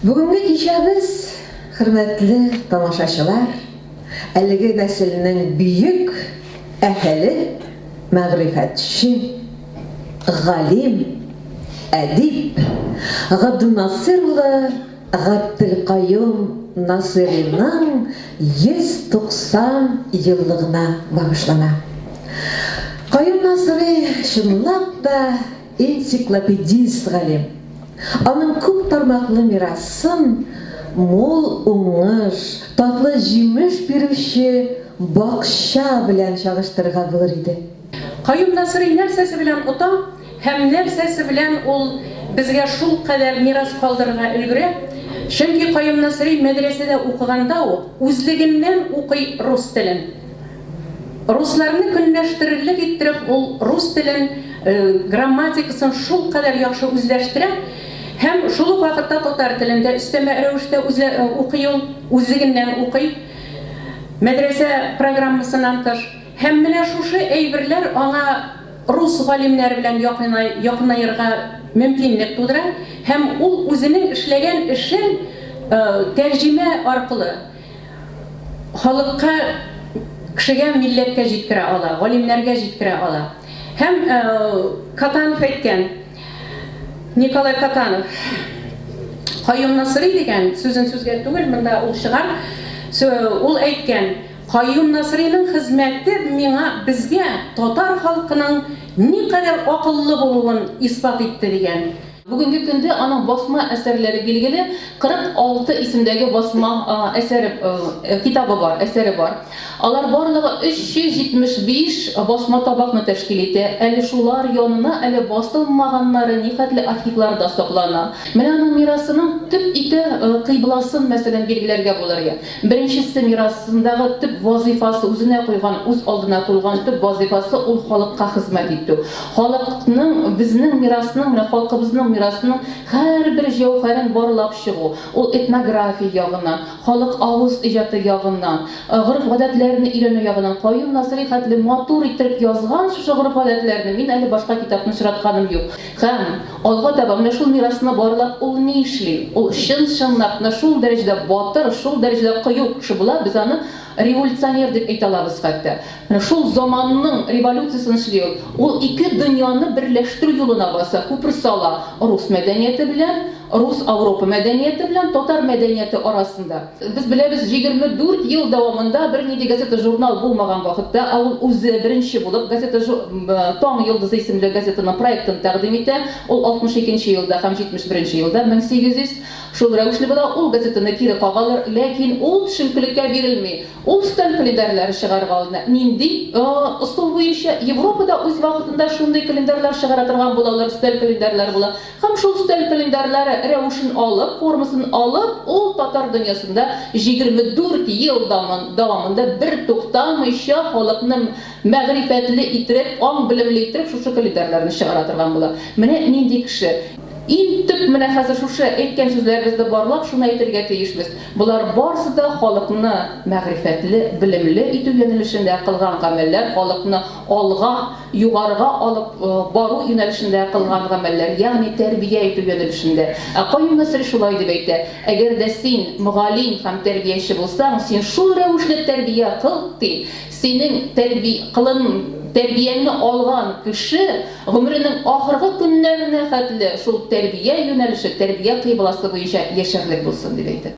Бүгенге кичәбез, хөрмәтле тамашачылар, әлеге нәселнең бөек әһеле, мәгърифәтче, галим, әдип Габдулнасыйр улы Габделкаюм Насыйриның 190 еллыгына багышлана. Каюм Насыйри чынлап та энциклопедист галим. Аның күп тармаклы мирасын мул уңыш, татлы җимеш бирүче бакча белән чагыштырырга булыр иде. Каюм Насыйри нәрсәсе белән ота һәм нәрсәсе белән ул безгә шулкадәр мирас калдырырга өлгерә? Чөнки Каюм Насыйри мәдрәсәдә укыганда ук үзлегеннән укый рус телен. Русларны көнләштерерлек иттереп ул рус телен, грамматикасын шулкадәр яхшы үзләштерә һәм шул ук вакытта татар телен дә өстәмә рәвештә укый ул, үзлегеннән укый, мәдрәсә программасыннан тыш. Һәм менә шушы әйберләр аңа рус галимнәре белән якынаерга мөмкинлек тудыра һәм ул үзенең эшләгән эшен тәрҗемә аркылы халыкка, кешегә, милләткә җиткерә ала, галимнәргә җиткерә ала. Һәм Катанов әйткән, Николай Катанов, Каюм Насыйри дигән, сүзен сүзгә түгел, монда ул чыгар, ул әйткән, Каюм Насыйриның хезмәте миңа, безгә татар халкының никадәр акыллы булуын исбат итте, дигән. Бүгенге көндә аның басма әсәрләре билгеле, 46 исемдәге басма әсәре, китабы бар, әсәре бар. Алар барлыгы 375 басма табакны тәшкил итә. Әле шулар янына әле басылмаганнары нихәтле архивларда саклана. Менә аның мирасының төп ике кыйбласын, мәсәлән, билгеләргә булыр. Беренчесе, мирасындагы төп вазыйфасы, үзенә куйган, үз алдына куйган төп вазыйфасы ул халыкка хезмәт итү. Халыкның, безнең мирасның, менә халкыбызның мирасының һәрбер җәүһәрен барлап чыгу. Ул этнография ягыннан, халык авыз иҗаты ягыннан, гореф-гадәтләрне өйрәнү ягыннан Каюм Насыйри хәтле матур иттереп язган шушы гореф-гадәтләрне мин әле башка китапны очратканым юк. Һәм алга таба менә шул мирасны барлап ул ни эшли? Ул чын-чынлап менә шул дәрәҗәдә батыр, шул дәрәҗәдә кыю кеше була, без аны революционер дип әйтә алабыз хәтта. Менә шул заманның революциясен эшли ул. Ул ике дөньяны берләштерү юлына баса, күпер сала рус мәдәнияте белән, рус-ауропа мәдәнияте белән татар мәдәнияте арасында. Без беләбез, 24 ел дәвамында бернинди газета-журнал булмаган вакытта, ә ул үзе беренче булып газета Таң йолдызы исемле газетаның проектын тәкъдим итә. Ул 62 нче елда һәм 71 нче елда, 1800, шул рәвешле була, ул газетаны кире кагалар, ләкин ул төшенкелеккә бирелми. Ул өстәл календарьләре чыгарырга алына. Нинди ысул буенча? Европада үз вакытында шундый календарьлар чыгара торган булалар, өстәл календарьләре була. Һәм шул өстәл календарьләре рәвешен алып, формасын алып, ул татар дөньясында 24 ел дәвамында бертуктамыйча халыкны мәгърифәтле иттереп, аң-белемле иттереп шушы календарьләрне чыгара торган була. Менә нинди кеше. Иң төп менә хәзер шушы әйткән сүзләребезне барлап шуны әйтергә тиешбез, болар барысы да халыкны мәгърифәтле, белемле итү юнәлешендә кылган гамәлләр, халыкны алга, югарыга алып бару юнәлешендә кылган гамәлләр, ягъни тәрбия итү юнәлешендә. Ә Каюм Насыйри шулай дип әйтә, Әгәр дә син мөгаллим һәм тәрбияче булсаң, син шул рәвешле тәрбия кыл, ди, синең тәрби кылын тәрбияңне алган кеше гомеренең ахыргы көннәренә хәтле шул тәрбия юнәлеше, тәрбия кыйбласы буенча яшәрлек булсын, дип әйтә.